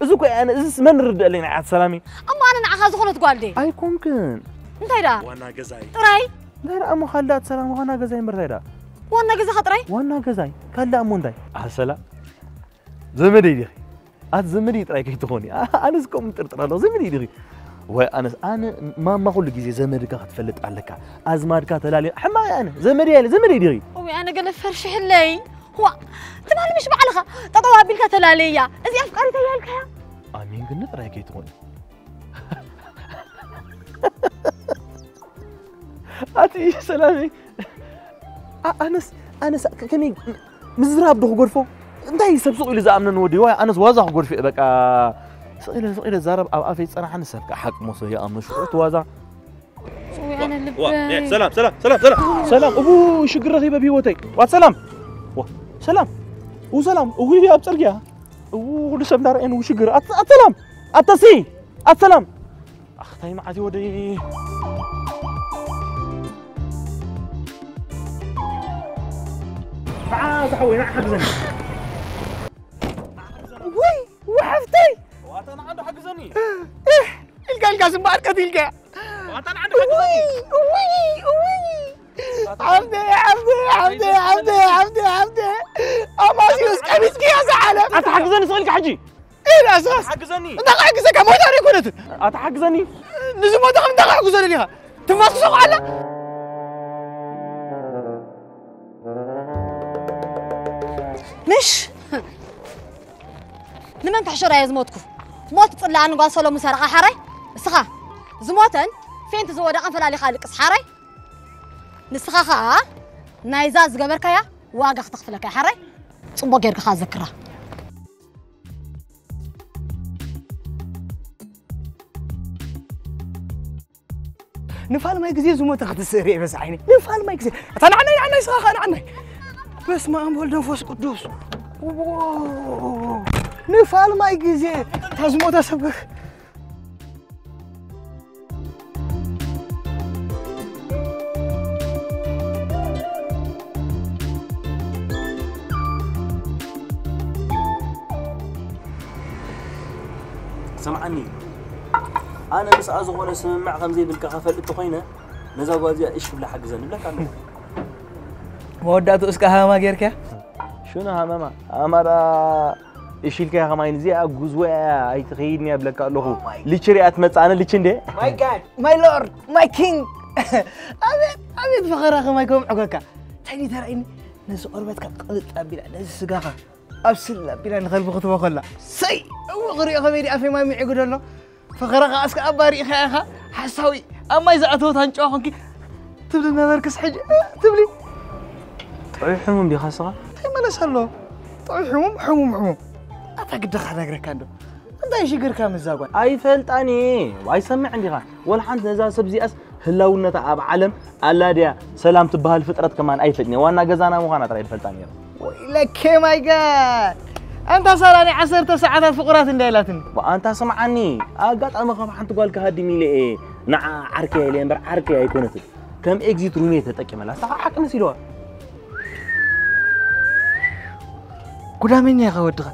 እዚ እኮ ኣነ እዚስ መን ርድአለይ ንዓት ሰላሚ እሞ ኣነ ንዓኻ ዝኾነት ጓል ደ ኣይኮንክን እንታይ ደኣ ዋና ገዛይ ጥራይ እንታይ ደኣ እሞ ካልዳት ሰላም ዋና ገዛይ ምርታይ ደኣ ዋና ገዛኻ ጥራይ ዋና ገዛይ ካልዳኣ እሞ እንታይ ኣሰላ ዘመደይ ዲኺ ኣቲ ዘመድ ጥራይ ከይትኾኒ ኣነስ ከምኡ ጥርጥር ኣለኹ ዘመድ ዲኺ ወይ ኣነስ ኣነ ማማ ኩሉ ግዜ ዘመድካ ክትፈልጥ ኣለካ ኣዝማድካ ተላልዮ ሕማቕ ኣነ ዘመድ ያለ ዘመድ ዲኺ ወይ ኣነ ገለ ፈርሽሕለይ ዋ ትማሊ ምሽ ባዕልኻ ጠጠው ኣቢልካ ተላለያ እዚ ኣፍቃሪታ ያልካያ ኣሜን ግን ጥራይ ከይትኾኒ ኣቲ ሰላመይ ኣነስ ኣነስ ከመይ ምዝራብ ዶ ክገድፎ እንታይ ሰብ ሱቕ ኢሉ ዝኣምነኒ ወዲ ዋይ ኣነስ ዋዛ ክገድፎ እየ በቃ ስቕ ኢለ ስቕ ኢለ ዛረብ ኣብ ኣፈይ ዝፀናሓኒ ሰብ ከዓ ሓቂ መስሎ ይኣምኖ ሽዑ እቲ ዋዛ ሰላም ሰላም ሰላም ሰላም ሰላም እቡ ሽግር ረኺበ ብህይወተይ ዋት ሰላም ሰላም እው ሰላም እው ኣብ ፅርግያ እው ኩሉ ሰብ እንዳረአየን እው ሽግር ኣት ሰላም ኣተሲ ኣት ሰላም ኣኽታይ መዓት ወደይ ሓወይ ንዓ ሓግዘኒ። ወይ ወሓፍተይ። ዋታ ንዓ እንዶ ሓግዘኒ። እህ ኢልካ ኢልካ ስምባር ቀቲልካ። ዋታ ንዓ እንዶ ሓግዘኒ። ወይ ወይ ወይ ሓፍተይ ሓፍተይ ሓፍተይ ሓፍተይ ሓፍተይ ሓፍተይ ኣማስዮስ ቀሚስክያ ዝዓለም ኣታ ሓግዘኒ ስቕ ኢልካ ሕጂ። ኢላስ ሓግዘኒ። እንታይ ክሕግዘካ ሞይታ ዶ ኣይኮነትን ኣታ ሓግዘኒ። ንዝሞተ ከም እንታይ ክሕግዞ ደሊኻ ትንፋስ ክሰቑ ኣላ ምሽ ንመን ክሕሸር እየ ዝሞትኩ? ሞት ፅላእኒ ጓል ሰሎሙን ሰረቓ ሓራይ እስኻ ዝሞተን ፌንት ዝወደቐን ፈላሊኻ ልቅስ ሓራይ። ንስኻ ኸዓ ናይዛ ዝገበርካያ ዋጋ ክተኽፍለካ ሓራይ። ፅቡቅ ጌርካ ኸዓ ዘክራ። ንፋል ማይ ግዜ ዝሞተ ክትስእር እየ በዛ ዓይነይ ንፋል ማይ ግዜ እታ ንዓናይ ንዓናይ ስኻ ኸዓ ንዓናይ በስመ ኣብ ወልድ መንፈስ ቅዱስ ንፋል ማይ ግዜ እታ ዝሞተ ሰብ ስምዓኒ ኣነ ምስኣ ዝኾነ ስምምዕ ከም ዘይብልካ ከፈልጥ ተኾይነ ነዛ ጓል እዚኣ እሽ ክብላ ሓግዘኒ እብለካ ኣለኹ። መወዳእትኡ እስከ ሃማ ጌርካ ሽኑ ሃመማ ኣማራ እሽ ኢልካያ ከማይን እዚኣ ጉዝወ እያ ኣይትኸይድን እያ እብለካ ኣለኹ። ልቺ ሪኣ ትመጽእ ኣነ ልቺ እንዴ my god my lord my king ኣቤት ኣቤት ፈኸራ ከማይ ከም ዕገካ እንታይ ተራእይኒ ነዚ ቆርበትካ ቅልጥ ኣቢላ ነዚ ስጋኻ ኣብስል ኣቢላ ንኸልቢ ክትቦ ከላ ሰይ እሞ ክሪኦ ከመይ ድኣ ፌማይ ምዒጉ ደሎ ፈኸራ ከኣ እስከ ኣባሪእኻ ኢኻ ሓሳዊ ኣብ ማይ ዝኣተወት ኣንጨዋ ኮንኪ ትብሊ ነበርክስ ሕጂ እ፣ ትብሊ ጥዑይ ሕሙም ዲኻ ስኻ እንታይ መለስ ኣሎ ጥዑይ ሕሙም ሕሙም ሕሙም ኣታ ግደኻ ነግረካ እንዶ እንታይ ሽግርካ ምዛ ጓል ኣይፈልጣን እየ ኣይሰምዕ እንዲኻ ወላ ሓንቲ ነዛ ሰብ እዚኣስ ህላውነታ ኣብ ዓለም ኣላ ድያ ሰላም ትበሃል ፍጥረት ከማን ኣይፈልጥን እየ ዋና ገዛና ምዃና ጥራይ ዝፈልጣ ነይረ ወይለኬ my god ኣንታ ሳራ ናይ ዓሰርተ ሰዓታት ፍቑራት እንዳ ኢላትኒ ኣንታ ስምዓኒ ኣጋጣሚ ካብ ሓንቲ ጓል ክሃድም ኢለ እየ ንዓ ዓርከይ ኢለ እምበር ዓርከይ ኣይኮነትን ከም exit room እየ ተጠቂመላ ንሳ ከዓ ሓቂ መሲልዋ ጉዳመኛ ኢኻ ወድኻ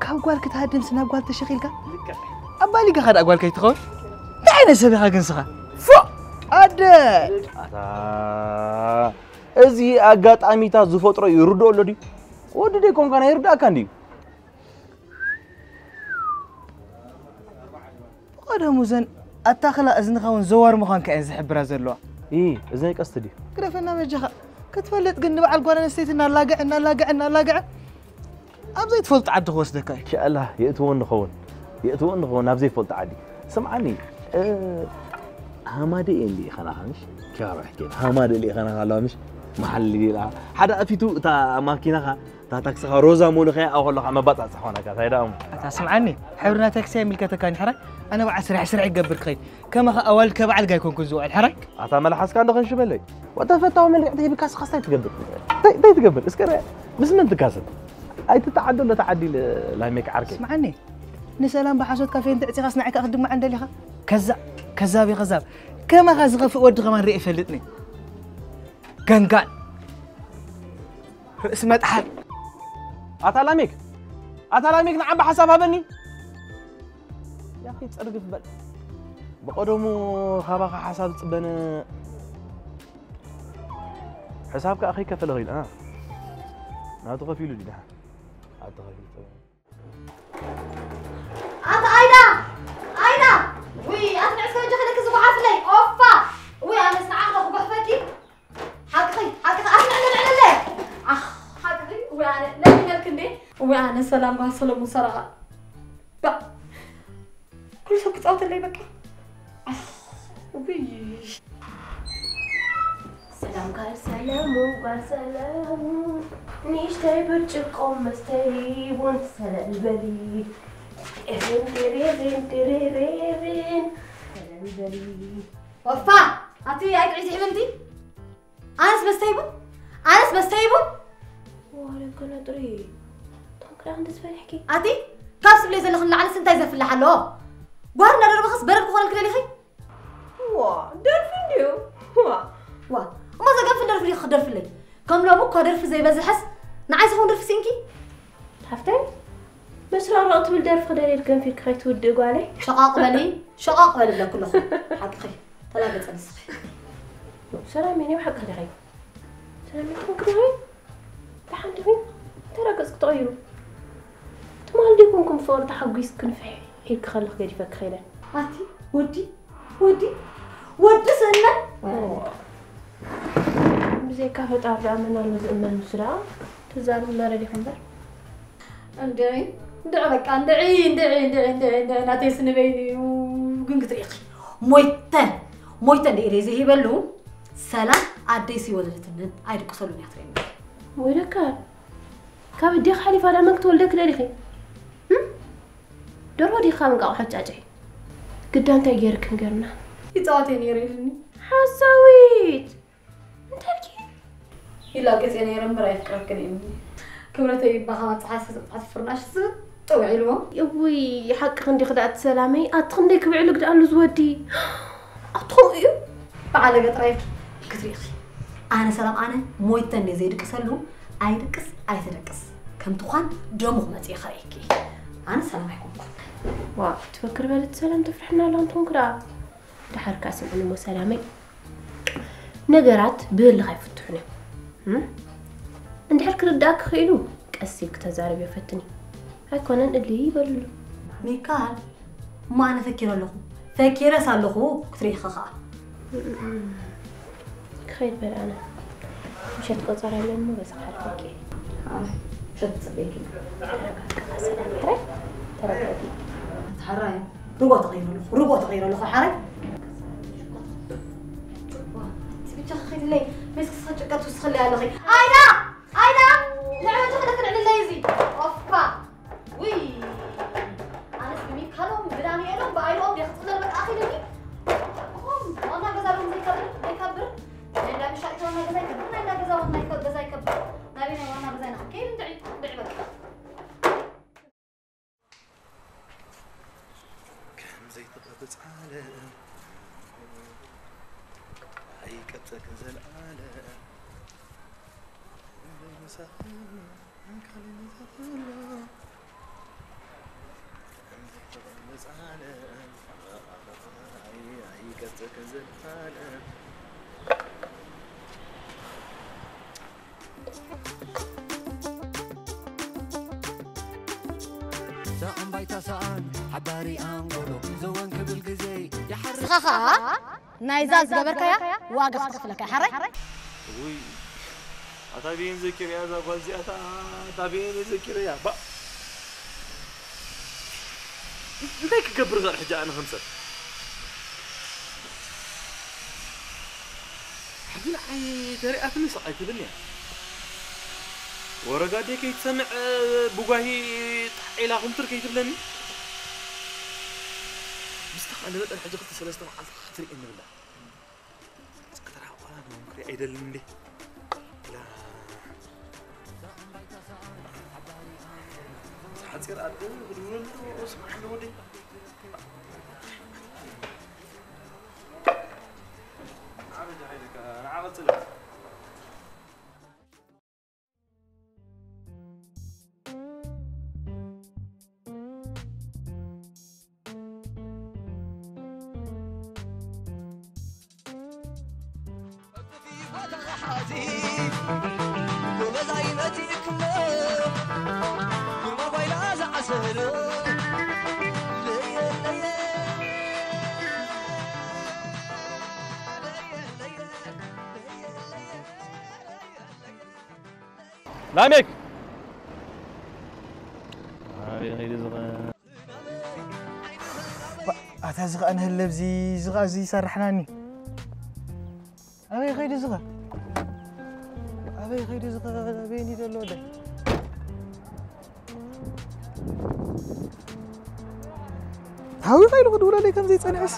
ካብ ጓል ክትሃድምስ ናብ ጓል ተሸኺልካ ኣባሊጋኻ ደኣ ጓል ከይትኸውን እንታይ ዓይነት ሰብ ኢኻ ግን ስኻ ፎ ኣደ ኣታ እዚ ኣጋጣሚታት ዝፈጥሮ ይርድኦ ኣሎ ድዩ ወዲ ደይኮንካ ናይ ይርዳእካ እንድዩ ብቐደሙ ዘን ኣታኽላ እዝንኻ እውን ዘዋር ምዃንካ እየን ዝሕብራ ዘለዋ ይ እዝነይ ቀስቲ ድዩ ግደፈና በጃኻ ክትፈልጥ ግን ንበዓል ጓል ኣንስተይቲ እናላግዐ እናላግዐ እናላግዐ ኣብ ዘይትፈልጦ ዓዲ ክወስደካ እዩ ኢንሻኣላህ የእትዎ እንኸውን የእትዎ እንኸውን ናብ ዘይፈልጦ ዓዲ ስምዓኒ እ፣ ሃማደ እየ እንዲ ኢኸናኻ ምሽ ኪያሮ ሕኬ ሃማደ እንዲ ኢኸናኻ ኣለዋ ምሽ መሓል ኢላ ሓደ ኣፊቱ እታ ማኪናኻ እታ ታክስኻ ሮዛ ሞልኸያ ኣብ ከለኻ መባፃፅሒ ኾነካ እንታይ ደኣ እሞ ኣታ ስምዓኒ ሕብርና ታክሲ ኣይምልከተካን ሕራይ ኣነ በዓል ስራሕ ስራሕ ይገብር ክኸይድ ከማኻ ኣዋልድ ከበዓል ጋይ ኮንኩ ዝውዕል ሕራይ ኣታ መልሓስካ እንዶ ከንሽበለይ ወተፈታዊ መልክዕ ተሂብካ ስኻስ እንታይ ትገብር እንታይ እንታይ ትገብር እስከ ርአ ምስ መን ትካሰብ ኣይትተዓዶ ለተዓዲ ላሜክ ዓርከይ ስምዓኒ ንሰላም ብሓሶት ካፌ እንተ ዕፂኻስ ንዓይካ ክትድምዓ እንደሊኻ ከዛብ ከዛብ እየ ከዛብ ከማኻ ዝኸፍእ ወዲ ከማን ርኢ ይፈልጥኒ ገንጋል ርእሲ መጥሓል ኣታ ላሜክ ኣታ ላሜክ ንዓባ ሓሳብ ሃበኒ ያኺ ፅርግፍ በል ብቐደሙ ካባኻ ሓሳብ ዝፅበነ ሕሳብ ከዓ ከይከፈለ ኸይድ ናቱ ከፊሉ ዲና ኣቲ ከፊሉ ኣታ ኣይዳ ኣይዳ ውይ ኣቲ ንዕስ ከበጃ ከለክ ዝጓሓፍለይ ኦፋ ውይ ኣነስ ንዓኽ ዶ ክጓሕፈኪ ሓቅኺ ሓቅኺ ኣስምዕኒ ልዕለለ ኣኽ ሓቅኺ ውይ ኣነ ለሚነልክ እንዴ ውይ ኣነ ሰላም ጓል ሰለሙን ሰረቓ ባ ኩሉ ሰብ ክፃወተለይ በቃ ኣኽ ውይ ሰላም ጓል ሰለሙን ጓል ሰለሙን ንእሽተይ ብርጭቆ መስተይ ቡን ሰለል በሊ ሬሬን ሬሬን ሬሬን ሰለል በሊ ወፋ ኣቲ ኣይጥዕይቲ ሕምምቲ ኣነስ መስተይ ቡን ኣነስ መስተይ ቡን ዋለ ገለ ጥሪ እቶም ክዳውንቲ ዝፈሪሕኪ ኣቲ ካብ ስብለይ ዘለኽን ላዕሊ ስንታይ ዘፍልሕ ኣለዎ ጓር እናደርበኸስ በረድ ክኾነልክ ደሊኺ ዋ ደርፊ እንድዩ ዋ ዋ እሞ ዘገንፍል ደርፊ ዲኺ ክደርፍለይ ከም ሎሚ እኳ ደርፊ ዘይበዝሐስ ንዓይ ዝኸውን ደርፊ ስኢንኪ? ሓፍተይ፣ መስራቕ ትብል ደርፊ ክደልየት ገንፊልኪ ከይትውድእ ጓለይ። ሸቓቕ በሊ፣ ሸቓቕ በሊ ኣለኩ ኣለኹ። ሓቅኺ፣ ተላገጸ ንስኺ። ሰላም፣ የኔ ሓቂ ዲኺ? ሰላም፣ የኔ ሓቂ ዲኺ? ደሓን ዲኺ? ተረገጽ ክትቐይሩ። ትማል ዲኹም ከም ፍቕሪ ተሓጒስክን ፍሕ ኢልኪ ከለኺ ገዲፈኪ ኸይደ። ኣቲ፣ ወዲ፣ ወዲ፣ ወዲ ስእነት። ብዘይካ ፈጣሪ ደኣ መን ኣሎ ዝእመን? ንሱ ደኣ ትዛረብ መረድ ኢኹም እምበር። እንድዒ፣ እንድዒ በቃ፣ እንድዒ፣ እንድዒ፣ እንድዒ፣ እንድዒ፣ እንድዒ፣ ናተይ ስንበይኒ እዩ። ግን ክትሪኢኺ፣ ሞይተ፣ ሞይተ እንደ ኢለ ዘይህበሉ፣ ሰላም ኣደይ ስይወለደትንን ኣይድቅሰሉን እያ ትብለኒ። ወይለካ፣ ካብ ኣዴኺ ሓሊፋ ዳ መን ክትወልደኪ ደሊኺ? እም? ደርሆ ዲኻ እንቃቑሖ ጫጭ? ግዳ እንታይ ገይርክን ገርና? ይጻወት እየ ነይረ ኢሉኒ። ሓሳዊት! እንታይ ኢልኪ? ይላገጽ እየ ነይረ እምበር ኣየፍቅረክን እየ ኢሉኒ። ክብረተይ ይባኻ መጽሓፍ መጽሓፍ ፍርናሽ ዝብጥ ውዒልዎ። እውይ፣ ሓቂ ክንዲ ክዳኣት ሰላመይ፣ ኣቲ ክንደይ ክብዕልግ ደኣሉ ዝወዲ። ኣትኹም እዩ? በዓለገ ጥራይ ክትሪኢኺ። ኣነ ሰላም ኣነ ሞይተ እንደ ዘይድቅሰሉ ኣይድቅስ ኣይትደቅስ። ከም ትዃን ደሙ ክመጽእ ይኸርእየኪ። ኣነ ሰላም ኣይኮንኩን። ዋ፣ ትፈክር በለት ሰላም ተፍርሕና ኣላ እንተኾንኩ ደኣ። ደሓር ከኣ ስምዕኒ እሞ ሰላመይ። ነገራት ብህልኽ ኣይፍትሑን እዮም። እም? እንድሕር ክርድኣኪ ክኢሉ ቀስ ኢልኪ ተዛረብዮ ፈትኒ። ኣይኮነን እልይ ይበልሉ። ሚካል፣ እሞ ኣነ ፈኪረ ኣለኹ። ፈኪረስ ኣለኹ ክትርኢ ኢኺ ኸኣ። ክኸይድ በል ኣነ። ምሸት ቆጸራ ኣለኒ እሞ በዚ ክሓልፈኪ። ኣይ፣ ምሸት ክጽበየኪ። ተረጋጊ፣ ሰላም፣ ሕራይ፣ ተረጋጊ። ሕራይ፣ ርጎ ተቐይሩ ኣለኹ፣ ርጎ ተቐይሩ ኣለኹ፣ ሕራይ። ብቻ ከይድለይ፣ ሜስ ክስኻ ጭቃ ትውስኽለይ ኣለኺ። ኣይዳ! ኣይዳ! ንዕመቱ ክደክን ዕልለይ እዚ። ኦፍካ። ውይ! ኣነስ ብሚካሎም ብዳንኤሎም ብኣይዶም ድየ ክጽለል በቃ ኣኺሉኒ። እኹም ዋና ገዛ ዶም ዘይከብር ዘይከብር ናይ እንዳ ምሻጥ ዋና ገዛ ይከብር ናይ እንዳ ገዛ ዋና ይከ- ገዛ ይከብር ናበይ ናይ ዋና ገዛ ይነኽብ ከይድ እንድዒ እንድዒ በቃ። ከም ዘይትቐብጽ ዓለም ኣይቀብጸክን ዘልኣለም። ሰኣን ባይታ ሰኣን ሓባሪ ኣንጎሎ ዘወን ክብል ግዜ ይሓርስ። ንስኻ ኸኣ ናይዛ ዝገበርካያ ዋጋ ክትከፍለካ እያ፣ ሓራይ? ውይ፣ ኣታ ቤን ዘኪረያ እዛ ጓል እዚኣ፣ ኣታ፣ ኣታ ቤን ዘኪረያ። ባ-፣ እንታይ ክገብር ኸል ሕጂ ኣነ ከም ሰብ? ሕጂ ንዓይ ተሪኣትኒ ስቕ ኣይትብልን እያ። ወረጋዴ ከይትሰምዕ ብጓሂ ጣዕ ኢላ ኩምትር ከይትብለኒ። ብዝተኻእለ መጠን ሕጂ ክልተ ሰለስተ መዓልቲ ክትርኢ ንብላ። ጸጥታ ቆላ ምክሪ ኣይደልን እንዴ? ላ። ሓጺር ኣደ ክድውለሉ ስማዕ ወደይ። ንዓ በጃ ሓይልካ፣ ንዓ ቀጽል። ላሜክ! ኣበይ ኸይዱ ዝኸ-? ኣታ እዚ ኸኣ ንህለብ እዚ፣ እዚ ኸኣ እዚ ይሰርሕናኒ። ኣበይ ኸይዱ ዝኸ-? ኣበይ ኸይዱ ዝኸ-? ኣበይ እንዲ ዘሎ ወደ? ሃዊ ኸይዱ ክድውለለይ ከም ዘይጸንሐስ።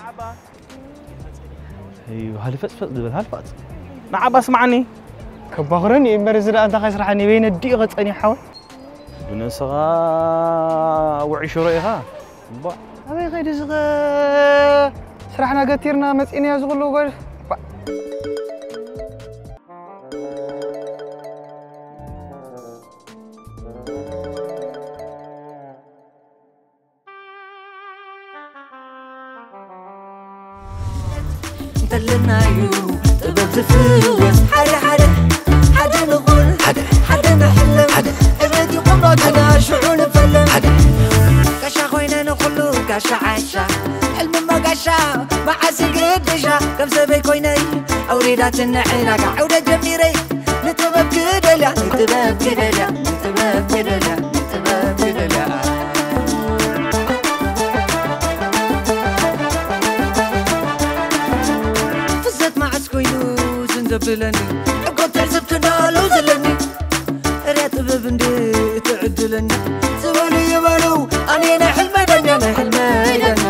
እዩ፣ ሃልፈጽፈጽ ዝብል ሃልፋጽ። ንዓባ ስምዓኒ። ከባኽረኒ እዩ እምበር፣ እዚ ደኣ እንታይ ከይስርሓኒ፣ በይነ ኣዲኡ ከጸኒሕ ሓወይ። ብነስኻ ውዑይ ሽሮ ኢኻ። እባ። ኣበይ ከይዱ እዚ ኸ-? ስራሕና ገቲርና መጺእናዮ፣ እዚ ኩሉ ጎድ-፣ ባ-። እንተለናዩ ጥበብ ዝፍወስ ሓደ ሓደ ሓደ ንኹን ሓደ ሓደ ንሕለም ሓደ ዕብየት ይቆምሮ ግና ሽዑ ንፈለም ሓደ ጋሻ ኮይነ ንኹሉ ጋሻ ዓሻ ሕልሚ መጋሻ መዓስ ግድሻ ከም ሰበይ ኮይነይ ኣውሪዳትን ንዕላጋ ዓውደ ጀሚረይ ንጥበብ ክደልያ ንጥበብ ክደልያ ንጥበብ ክደልያ ንጥበብ ክደልያ ፍሰት መዓስ ኮይኑ ዝን ዘብለኒ ሕጎ ትዕዝብቲ ዳለው ዘለኒ እርያ ጥበብ እንዴ ትዕድለኒ ዝበሉ ይበሉ ኣነ ናይ ሕልመይ ዳኛ ናይ ሕልመይ ዳኛ